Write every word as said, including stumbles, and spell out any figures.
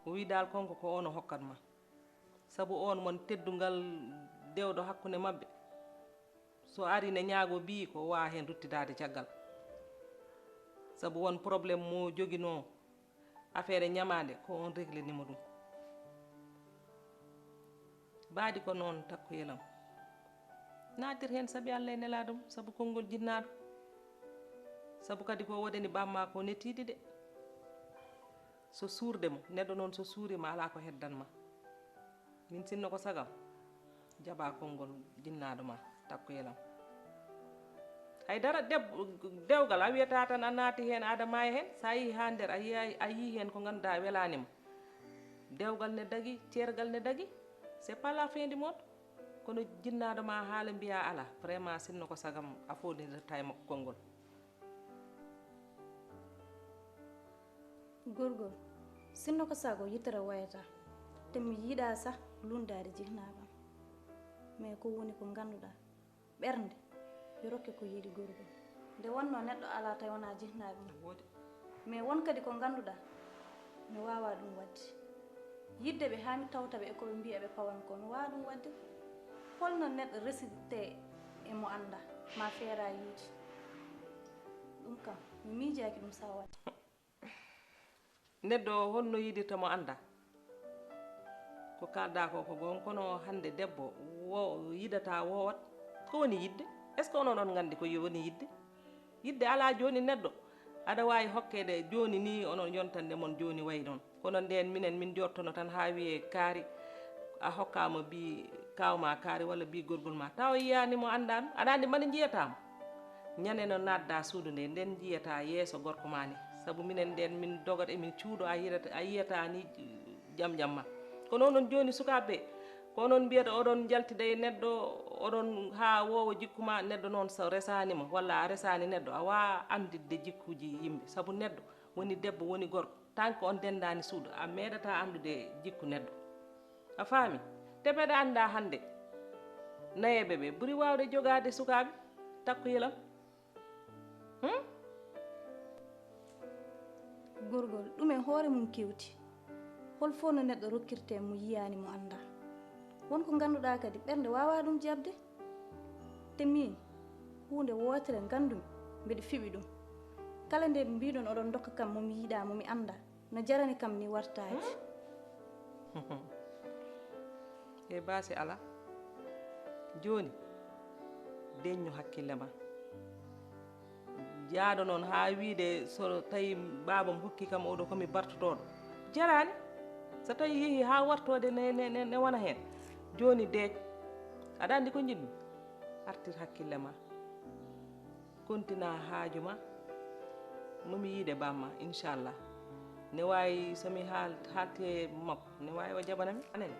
O wi dal konko ko on o hokkat ma. Sabu on won teddungal dewɗo hakkunde maɓɓe. So ari ne ñaago ɓiyi ko waa heen ruttidaade caggal. Sabu won problème mo joginoo affaire ñamaande ko on réglé nimo ɗum. Baadi ko noon takko yelam. Naatir heen sabi Allah e nelaaɗo mum, sabu konngol jinnaaɗo. Sabu kadi ko wodani bamma ko netiiɗi de. So suurde mo, neɗɗo noon so suuriima alaa ko heddan ma. Min sinno ko sagam, jaɓa konngol jinnaaɗo ma, takko yelam. Hay dara deb-, dewgal a wiyata tan a naati heen, aɗa maaya heen, so a yii haa nder, a yiya, a yii heen ko ngannduɗaa welaani ma. Dewgal ne dagi, ceergal ne dagi, c'est pas la fin du monde. Kono jinnaaɗo ma haala mbiya alaa, vraiment sinno ko sagam a foondirta e makko konngol. Gorgol, sinno ko sago yitere wayata, te mi yiɗa sah lundaade jihnaaɓam. Mais ko woni ko ngannduɗaa, ɓernde yo rokke ko yiɗi gorgol. Nde wonnoo neɗɗo alaa tawi wonaa jihnaaɓe mum. Mais won kadi ko ngannduɗaa, mi waawaa ɗum waɗde. Yiɗde ɓe haa mi tawta ɓe e ko ɓe mbiya ɓe pawan ko, mi waawaa ɗum waɗde. Holno neɗɗo resirtee e mo anndaa, ma feeraa yiide? Ɗum kam, mi miijaaki ɗum sawaade. Neɗɗo o holno yiɗirta mo anndaa? Ko kaalɗaa ko ko goonga, kono hannde debbo wo yiɗata woowat. Ko woni yiɗde? Est-ce que onon on nganndi ko woni yiɗde? Yiɗde alaa jooni neɗɗo. Aɗa waawi hokkeede jooni nii onon yontande mon jooni wayi noon. Kono ndeen minen min njortono tan haa wiyee kaari a hokkaama bii kaaw ma kaari walla bii gorgol ma. Tawa yiyaani mo anndaa ɗum. Aɗa anndi mbaɗa njiyataa mo. Ñande no naatdaa suudu nde, nden njiyataa yeeso gorko ma ni. Sabu minen nden min dogat emin cuuɗo a yiyata, a yiyataa ni jam jam ma. Kono onon jooni sukaaɓe ɓe, ko onon mbiyata oɗon njaltida e neɗɗo, oɗon haa woowa jikku ma, neɗɗo noon so resaani ma walla a resaani neɗɗo, a waawaa annditde jikkuuji yimɓe. Sabu neɗɗo woni debbo, woni gorko, tant que on denndaani suudu, a meeɗataa anndude jikku neɗɗo. A faami? Te mbeɗa anndaa hannde nayeeɓe ɓe ɓuri waawde jogaade sukaaɓe takko yelam. Hmm? Gorgol, ɗum e hoore mum kewti. Hol fof no neɗɗo rokkirtee mo yiyaani mo anndaa? Won ko ngannduɗaa kadi ɓernde waawaa ɗum jaɓde. Te miin, huunde wootere nganndumi mbeɗa fiɓi ɗum. Kala nde mbiɗon oɗon ndokka kam mo mi yiɗaa, mo mi anndaa, no jarani kam ni wartaade. E baasi alaa. Jooni, deññu hakkille ma. Jaaɗo noon haa wiide so tawi baabam hokki kam oɗo ko mi bartotooɗo. Jaraani. So tawi yehi haa wartoode ne, ne, ne, ne wona heen. Jooni deeƴ. Aɗa anndi ko njiɗmi? Artir hakkille ma. Kontina haaju ma. Mo mi yiide bamma, inchallah. Ne waawi so mi haal-, haalti e makko, ne waawi o jaɓana mi. Anani?